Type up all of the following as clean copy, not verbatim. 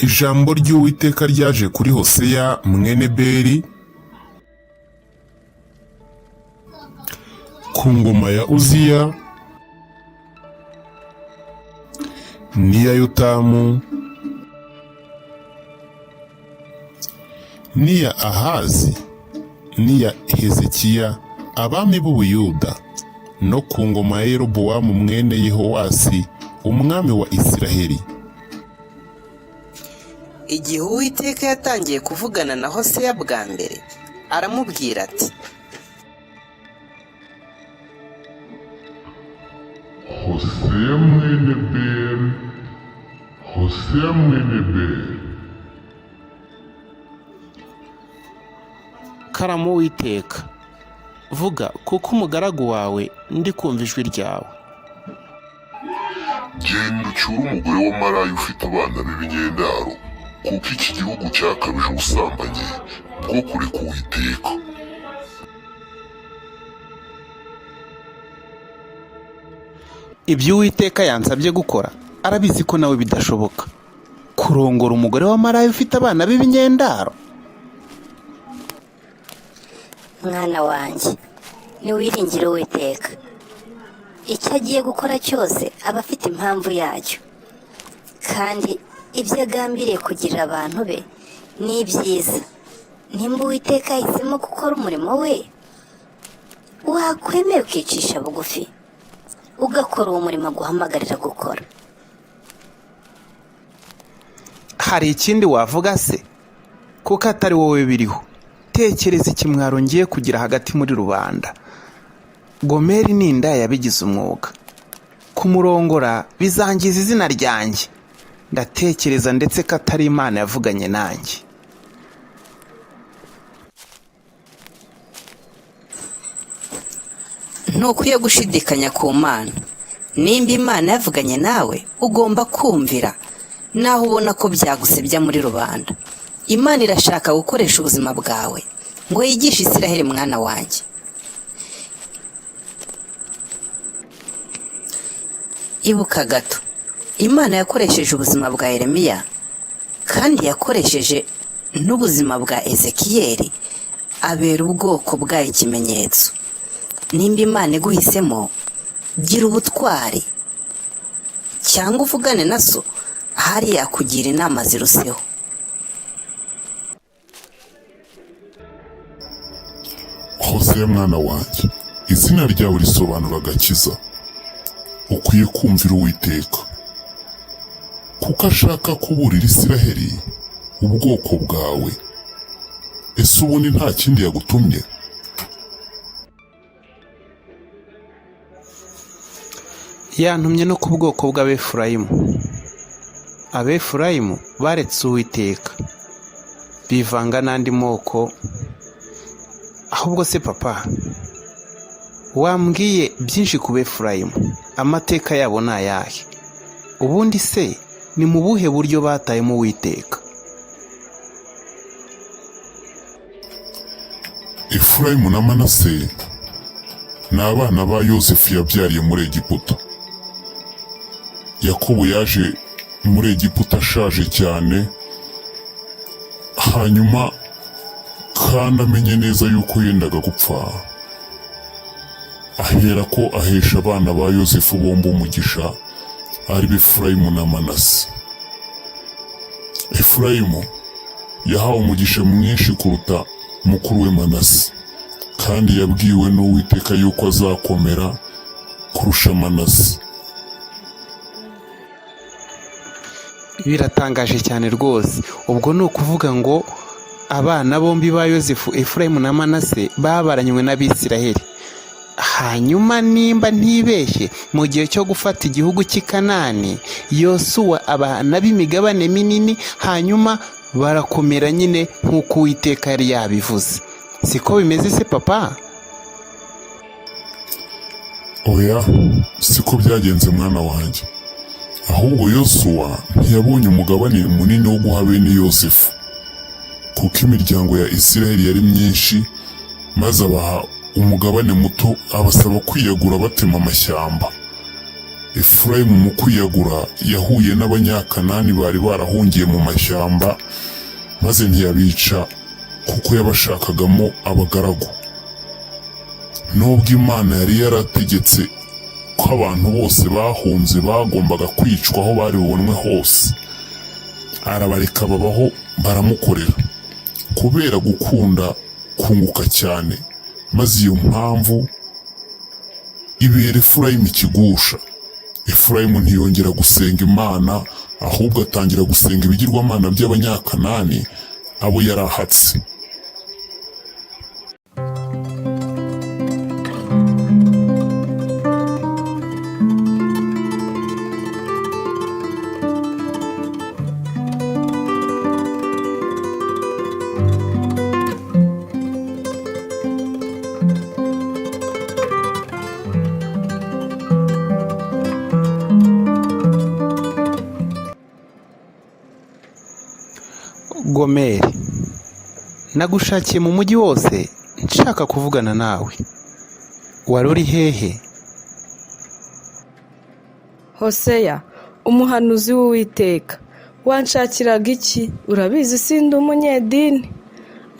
Ijambo ry'Uwiteka ryaje kuri Hoseya mwene Beri ku ngoma ya Uziya n'iya Yotamu n'iya Ahazi n'iya Hezekiya, abami b'Ubuyuda, no ku ngoma ya Yerobowamu mwene Yehowasi, umwami wa Isiraheli. Igihe Uwiteka yatangiye kuvugana na Hoseya bwa mbere, aramubwira ati: Hoseya mwene Beri, Hoseya mwene Beri. Karama Uwiteka, vuga kuko umugaragu wawe ndi kumva ijwi ryawe. Genda ucyure umugore wa maraya ufite abana b'ibinyendaro, kuko iki gihugu cyakabije ubusambanyi bwo kureka Uwiteka. Ibyo Uwiteka yansabye gukora, arabizi ko nawe bidashoboka. Kurongora umugore wa maraya ufite abana b'ibinyendaro. Mwana wanjye, niwiringire Uwiteka. Icyo agiye gukora cyose aba afite impamvu yacyo, kandi ibyo agambiriye kugirira abantu be ni ibyiza. Nimba Uwiteka yahisemo gukora umurimo we, wakwemera ukicisha bugufi ugakora uwo murimo aguhamagarira gukora. Hari ikindi wavuga se? Kuko atari wowe biriho. Tekereza ikimwaro ngiye kugira hagati muri rubanda. Gomeri ni indaya yabigize umwuga. Kumurongora bizangiza izina ryanjye. Ndatekereza ndetse ko atari Imana yavuganye nanjye. Ntukwiye gushidikanya ku Mana. Nimba Imana yavuganye nawe, ugomba kumvira, naho ubona ko byagusebya muri rubanda. Imana irashaka gukoresha ubuzima bwawe ngo yigishe Isiraheli, mwana wanjye. Ibuka gato, Imana yakoresheje ubuzima bwa Yeremiya, kandi yakoresheje n'ubuzima bwa Ezekiyeli abera ubwoko bwayo ikimenyetso. Nimba Imana iguhisemo, gira ubutwari cyangwa uvugane na so, ahari yakugira inama ziruseho. Hoseya mwana wanjye, izina ryawe risobanura agakiza. Ukwiye kumvira Uwiteka, kuko ashaka kuburira Isiraheli ubwoko bwawe. Ese ubundi nta kindi yagutumye? Yantumye no ku bwoko bw'Abefurayimu. Abefurayimu baretse Uwiteka, bivanga n'andi moko. Ahubwo se papa, wambwiye byinshi ku Befurayimu, amateka yabo ni ayahe? Ubundi se ni mu buhe buryo batayemo Uwiteka? Efurayimu na Manase ni abana ba Yozefu yabyariye muri Egiputa. Yakobo yaje muri Egiputa ashaje cyane, hanyuma kandi amenye neza yuko yendaga gupfa, ahera ko ahesha abana ba Yozefu bombi umugisha, ari bo Efurayimu na Manase. Efurayimu yahawe umugisha mwinshi kuruta mukuru we Manase, kandi yabwiwe n'Uwiteka yuko azakomera kurusha Manase. Biratangaje cyane rwose. Ubwo ni ukuvuga ngo abana bombi ba Yozefu, Efurayimu na Manase, babaranywe n'Abisiraheli. Hanyuma nimba ntibeshye, mu gihe cyo gufata igihugu cy'i Kanani, Yosuwa abana b'imigabane minini, hanyuma barakomera nyine nk'uko Uwiteka yari yabivuze. Siko bimeze se papa? Oya, siko byagenze mwana wanjye. Ahubwo Yosuwa ntiyabonye umugabane munini wo guha bene Yosefu, kuko imiryango ya Isiraheli yari myinshi, maze abaha umugabane muto, abasaba kwiyagura batema amashyamba. Efurayimu mu kwiyagura yahuye n'Abanyakanani bari barahungiye mu mashyamba, maze ntiyabica kuko yabashakagamo abagaragu. Nubwo Imana yari yarategetse ko abantu bose bahunze bagombaga kwicwa aho bari bubonwe hose, arabareka babaho baramukorera, kubera gukunda kunguka cyane, maze iyo mpamvu ibera Efurayimu ikigusha. Efurayimu ntiyongera gusenga Imana, ahubwo atangira gusenga ibigirwamana by'Abanyakanani abo yari ahatse. Gomeri, nagushakiye mu mujyi wose nshaka kuvugana nawe. Wari uri hehe? Hoseya, umuhanuzi w'Uwiteka, wanshakiraga iki? Urabizi sindi umunyedini.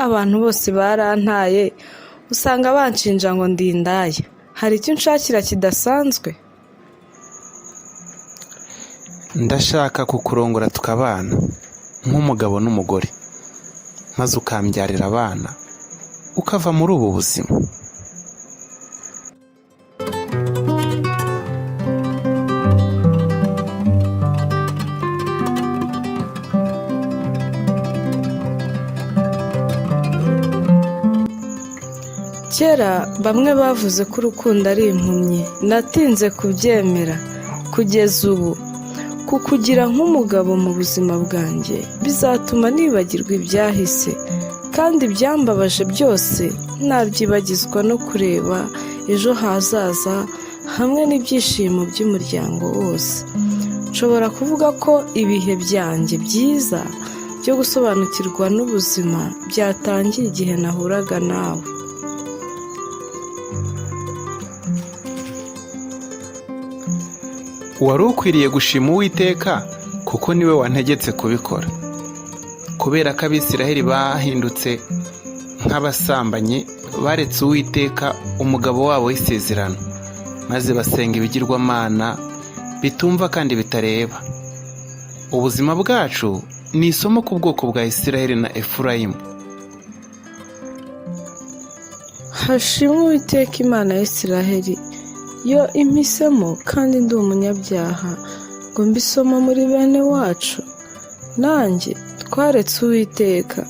Abantu bose barantaye, usanga banshinja ngo ndi indaya. Hari icyo unshakira kidasanzwe? Ndashaka kukurongora tukabana nk'umugabo n'umugore, maze ukambyarira abana, ukava muri ubu buzima. Kera bamwe bavuze ko urukundo ari impumyi, natinze kubyemera kugeza ubu. Kukugira nk'umugabo mu buzima bwanjye bizatuma nibagirwa ibyahise, kandi ibyambabaje byose nabyibagizwa no kureba ejo hazaza hamwe n'ibyishimo by'umuryango wose. Nshobora kuvuga ko ibihe byanjye byiza byo gusobanukirwa n'ubuzima byatangiye igihe nahuraga nawe. Wari ukwiriye gushima Uwiteka kuko niwe wantegetse kubikora. Kubera ko Abisiraheli bahindutse nk'abasambanyi, baretse Uwiteka umugabo wabo w'isezerano, maze basenga ibigirwamana bitumva kandi bitareba. Ubuzima bwacu ni isomo ku bwoko bwa Isiraheli na Efurayimu. Hashimwe Uwiteka Imana ya Isiraheli, yo impisemo kandi ndi umunyabyaha ngo mbe isomo muri bene wacu. Nanjye twaretse Uwiteka,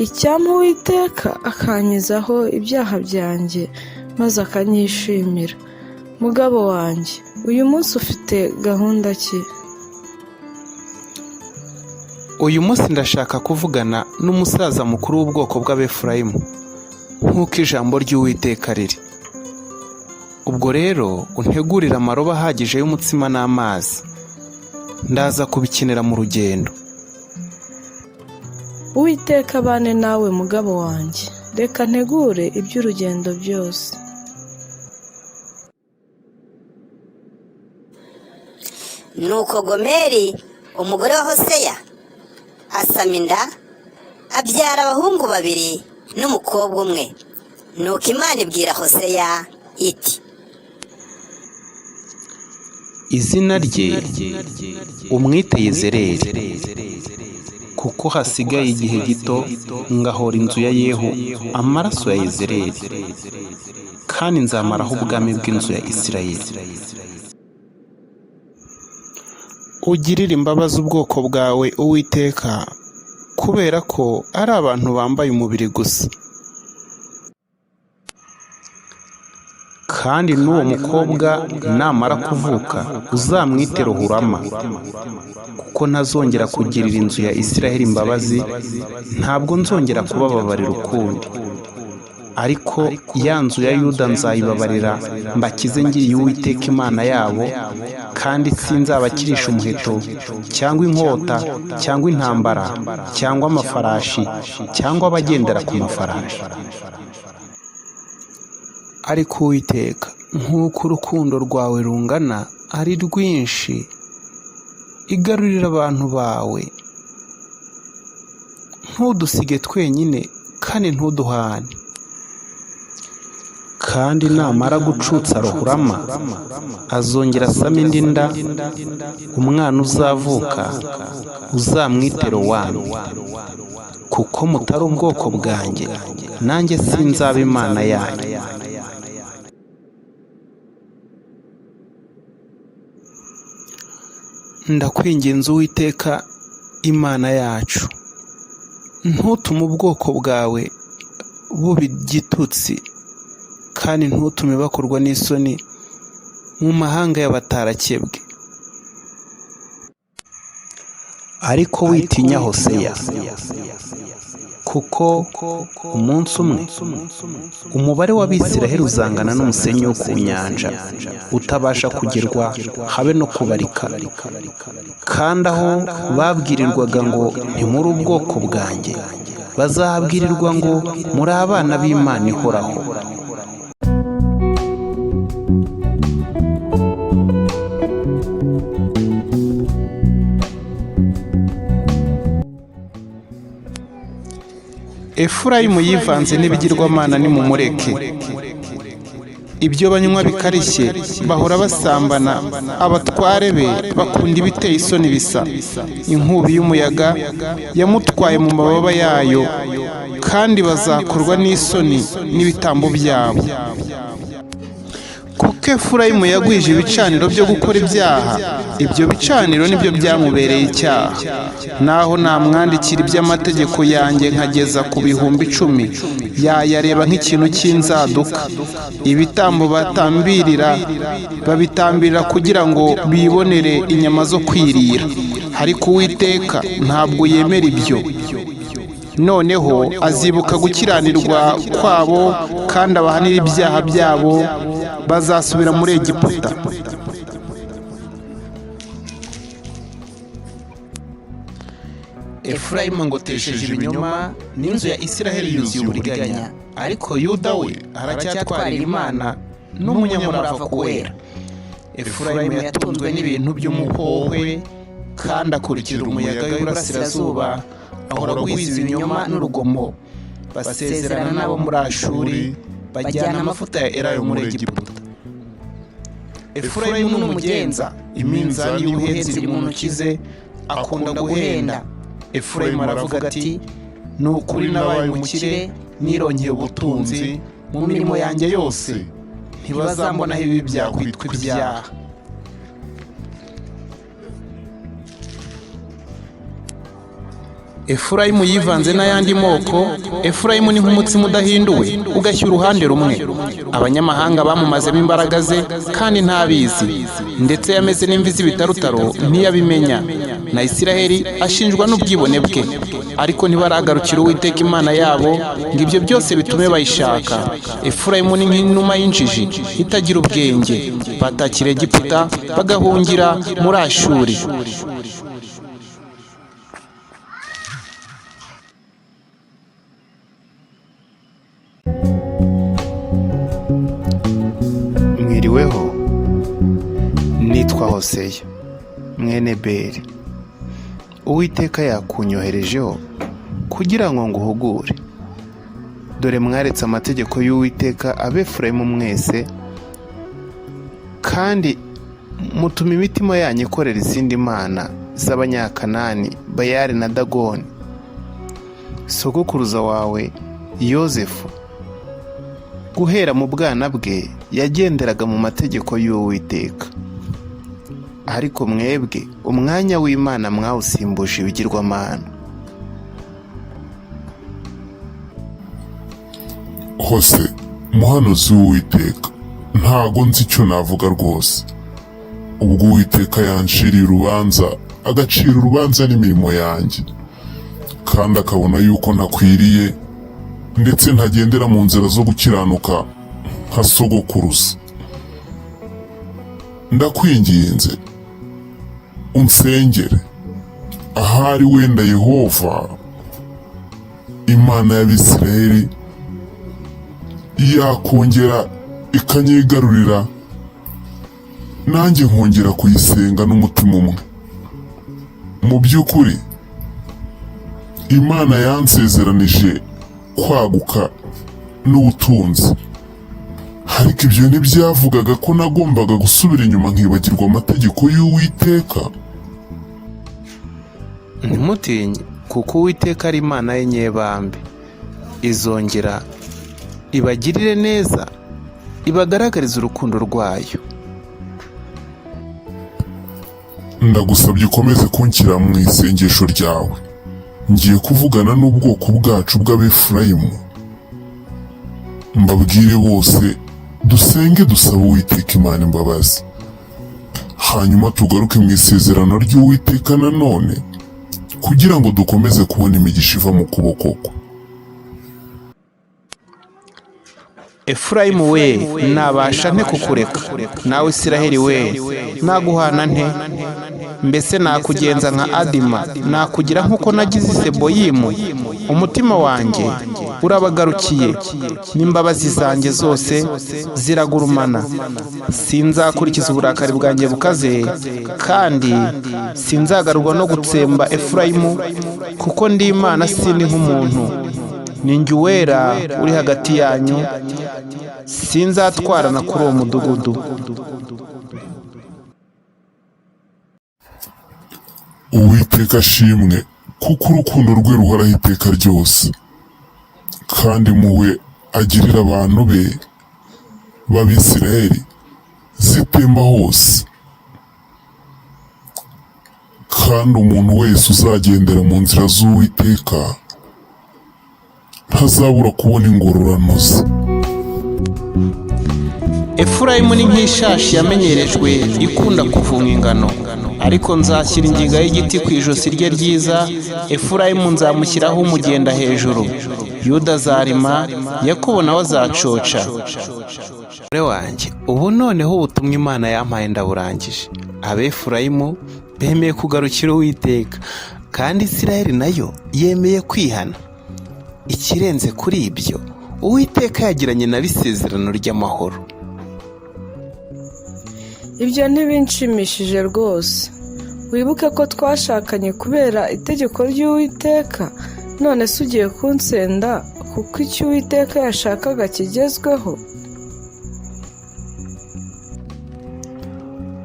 icyampa Uwiteka akankizaho ibyaha byanjye maze akanyishimira. Mugabo wanjye, uyu munsi ufite gahunda ki? Uyu munsi ndashaka kuvugana n'umusaza mukuru w'ubwoko bw'Abefurayimu, nk'uko ijambo ry'Uwiteka riri. Ubwo rero untegurire amarobo ahagije y'umutsima n'amazi, ndaza kubikenera mu rugendo. Uwiteka abane nawe mugabo wanjye, reka ntegure iby'urugendo byose. Nuko Gomeri umugore wa Hoseya asama inda, abyara abahungu babiri n'umukobwa umwe. Nuko Imana ibwira Hoseya iti: Izina rye umwite Yezereli, kuko hasigaye igihe gito ngahora inzu ya Yehu amaraso ya Yezereli, kandi nzamaraho ubwami bw'inzu ya Isirayeli. Ugirire imbabazi ubwoko bwawe, Uwiteka, kubera ko ari abantu bambaye umubiri gusa. Kandi n'uwo mukobwa namara kuvuka uzamwite Ruhurama, kuko ntazongera kugirira inzu ya Isirayeli imbabazi, ntabwo nzongera kubababarira ukundi. Ariko ya nzu ya Yuda nzayibabarira, mbakize ngiriye Uwiteka Imana yabo, kandi sinzabakirisha umuheto cyangwa inkota cyangwa intambara cyangwa amafarashi cyangwa abagendera ku mafarashi. Ariko Uwiteka, nk'uko urukundo rwawe rungana ari rwinshi, igarurira abantu bawe, ntudusige twenyine kandi ntuduhane. Kandi namara gucutsa Ruhurama, azongera asame indi nda, umwana uzavuka uzamwite Lowami, kuko mutari ubwoko bwanjye, nanjye sinzaba Imana yanyu. Ndakwinginze Uwiteka Imana yacu, ntutume ubwoko bwawe buba igitutsi, kandi ntutume bakorwa n'isoni mu mahanga y'abatarakebwe. Ariko witinya Hoseya, kuko umunsi umwe umubare w'Abisiraheli uzangana n'umusenyi wo ku nyanja, utabasha kugerwa habe no kubarika. Kandi aho babwirirwaga ngo ntimuri ubwoko bwanjye, bazahabwirirwa ngo muri abana b'Imana ihoraho. Efurayimu yivanze n'ibigirwamana nimumureke. Ibyo banywa bikarishye, bahora basambana, abatware be bakunda ibiteye isoni bisa. Inkubi y'umuyaga yamutwaye mu mababa yayo, kandi bazakorwa n'isoni n'ibitambo byabo. Kuko Efurayimu yagwije ibicaniro byo gukora ibyaha, ibyo bicaniro nibyo byamubereye icyaha. Naho namwandikira iby'amategeko yanjye nkageza ku 10,000, yayareba nk'ikintu cy'inzaduka. Ibitambo batambirira babitambirira kugira ngo bibonere inyama zo kwirira, ariko Uwiteka ntabwo yemera ibyo. Noneho azibuka gukiranirwa kwabo kandi abahanire ibyaha byabo, bazasubira muri Egiputa. Efurayimu ngotesheje ibinyoma, n'inzu ya Isiraheli yuzuye uburiganya, ariko Yuda we aracyatwarira Imana n'umunyamurava kuwera. Efurayimu yatunzwe n'ibintu by'umuhohwe, kandi akurikira umuyaga w'iburasirazuba, ahora agwiza ibinyoma n'urugomo. Basezerana n'abo muri Ashuri, bajyana amavuta ya elayo muri Egiputa. Efurayimu ni umugenza, iminzani y'ubuhenzi iri mu ntoki ze, akunda guhenda. Efurayimu aravuga ati, ni ukuri nabaye umukire, nirongeye ubutunzi mu mirimo yanjye yose, ntibazambonaho ibibi byakwitwa ibyaha. Efurayimu yivanze n'ayandi moko. Efurayimu ni nk'umutsima udahinduwe ugashya uruhande rumwe. Abanyamahanga bamumazemo imbaraga ze kandi ntabizi, ndetse yameze n'imvi z'ibitarutaro ntiyabimenya. Na Isiraheli ashinjwa n'ubwibone bwe, ariko ntibaragarukira Uwiteka Imana yabo ngo ibyo byose bitume bayishaka. Efurayimu ni nk'inuma y'injiji itagira ubwenge, batakira Egiputa bagahungira muri Ashuri. Mwiriweho, nitwa Hoseya mwene Beri. Uwiteka yakunyoherejeho kugira ngo nguhugure. Dore mwaretse amategeko y'Uwiteka, Abefurayimu mwese, kandi Mutuma imitima yanyu ikorera izindi mana z'Abanyakanani, Bayali na Dagoni. Sogokuruza wawe Yozefu, guhera mu bwana bwe, yagenderaga mu mategeko y'Uwiteka. Ariko mwebwe umwanya w'Imana mwawusimbuje ibigirwamana. Hose muhanuzi w'Uwiteka, ntago nzi icyo navuga rwose. Ubwo Uwiteka yanciriye urubanza, agacira urubanza n'imirimo yanjye, kandi akabona yuko ntakwiriye, ndetse ntagendera mu nzira zo gukiranuka nka sogokuruza. Ndakwinginze unsengere, ahari wenda Yehova Imana y'Abisirayeli yakongera ikanyigarurira, nanjye nkongera kuyisenga n'umutima umwe. Mu by'ukuri Imana yansezeranije kwaguka n'ubutunzi, ariko ibyo ntibyavugaga ko nagombaga gusubira inyuma nkibagirwa amategeko y'Uwiteka. Ntimutinye, kuko Uwiteka ari Imana y'inyebambe. Izongera ibagirire neza, ibagaragarize urukundo rwayo. Ndagusabye ukomeze kunshyira mu isengesho ryawe. Ngiye kuvugana n'ubwoko bwacu bw'Abefurayimu, mbabwire bose dusenge dusaba Uwiteka Imana imbabazi, hanyuma tugaruke mu isezerano ry'Uwiteka nanone, kugira ngo dukomeze kubona imigisha iva mu kuboko kwe. Efurayimu we, nabasha nte kukureka? Nawe Isiraheli we, naguhana nte? Mbese nakugenza nka Adima, nakugira nk'uko nagize i Seboyimu? Umutima wanjye urabagarukiye, n'imbabazi zanjye zose ziragurumana. Sinzakurikiza uburakari bwanjye bukaze, kandi sinzagarurwa no gutsemba Efurayimu, kuko ndi Imana sindi nk'umuntu. Ni njye Uwera uri hagati yanyu, sinzatwarana kuri uwo mudugudu. Uwiteka ashimwe, kuko urukundo rwe ruhoraho iteka ryose, kandi impuhwe agirira abantu be b'Abisirayeli zitemba hose. Kandi umuntu wese uzagendera mu nzira z'Uwiteka ntazabura kubona ingororano ze. Efurayimu ni nk'ishashi yamenyerejwe ikunda kuvunga ingano, ariko nzashyira ingiga y'igiti ku ijosi rye ryiza. Efurayimu nzamushyiraho umugenda hejuru. Yuda azarima, Yakobo nawe azacoca. Mugore wanjye, ubu noneho ubutumwa Imana yampaye ndaburangije. Abefurayimu bemeye kugarukira Uwiteka, kandi Isirayeli nayo yemeye kwihana. Ikirenze kuri ibyo, Uwiteka yagiranye nabo isezerano ry'amahoro. Ibyo ntibinshimishije rwose. Wibuke ko twashakanye kubera itegeko ry'Uwiteka, none se ugiye kunsenda kuko icyo Uwiteka yashakaga kigezweho?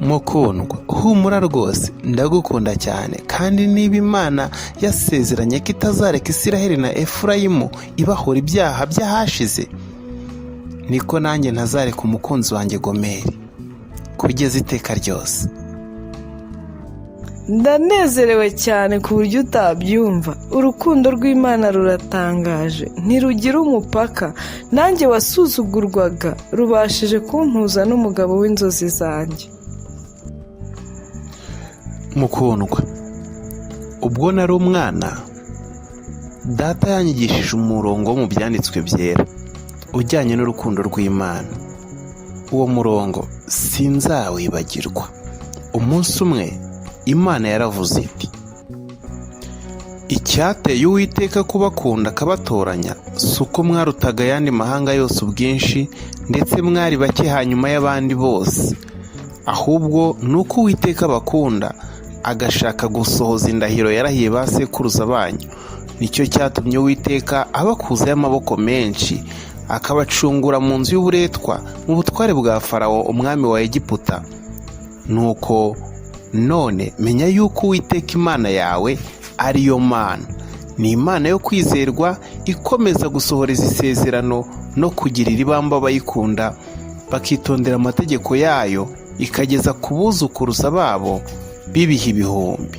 Mukundwa, humura rwose, ndagukunda cyane, kandi niba Imana yasezeranye ko itazareka Isiraheli na Efurayimu ibahora ibyaha by'ahashize, niko nanjye ntazareka umukunzi wanjye Gomeri kugeza iteka ryose. Ndanezerewe cyane ku buryo utabyumva. Urukundo rw'Imana ruratangaje, ntirugira umupaka. Nanjye wasuzugurwaga, rubashije kumpuza n'umugabo w'inzozi zanjye. Mukundwa, ubwo nari umwana, data yanyigishije umurongo wo mu byanditswe byera ujyanye n'urukundo rw'Imana. Uwo murongo sinzawibagirwa. Umunsi umwe Imana yaravuze iti: icyateye Uwiteka kubakunda akabatoranya si uko mwarutaga ayandi mahanga yose ubwinshi, ndetse mwari bake hanyuma y'abandi bose, ahubwo ni uko Uwiteka abakunda agashaka gusohoza indahiro yarahiye ba sekuruza banyu. Nicyo cyatumye Uwiteka abakuzayo amaboko menshi, akabacungura mu nzu y'uburetwa, mu butware bwa Farawo umwami wa Egiputa. Nuko none menya yuko Uwiteka Imana yawe ariyo Mana, ni Imana yo kwizerwa, ikomeza gusohoreza isezerano no kugirira ibamba abayikunda bakitondera amategeko yayo, ikageza ku buzukuruza babo b'ibihe ibihumbi.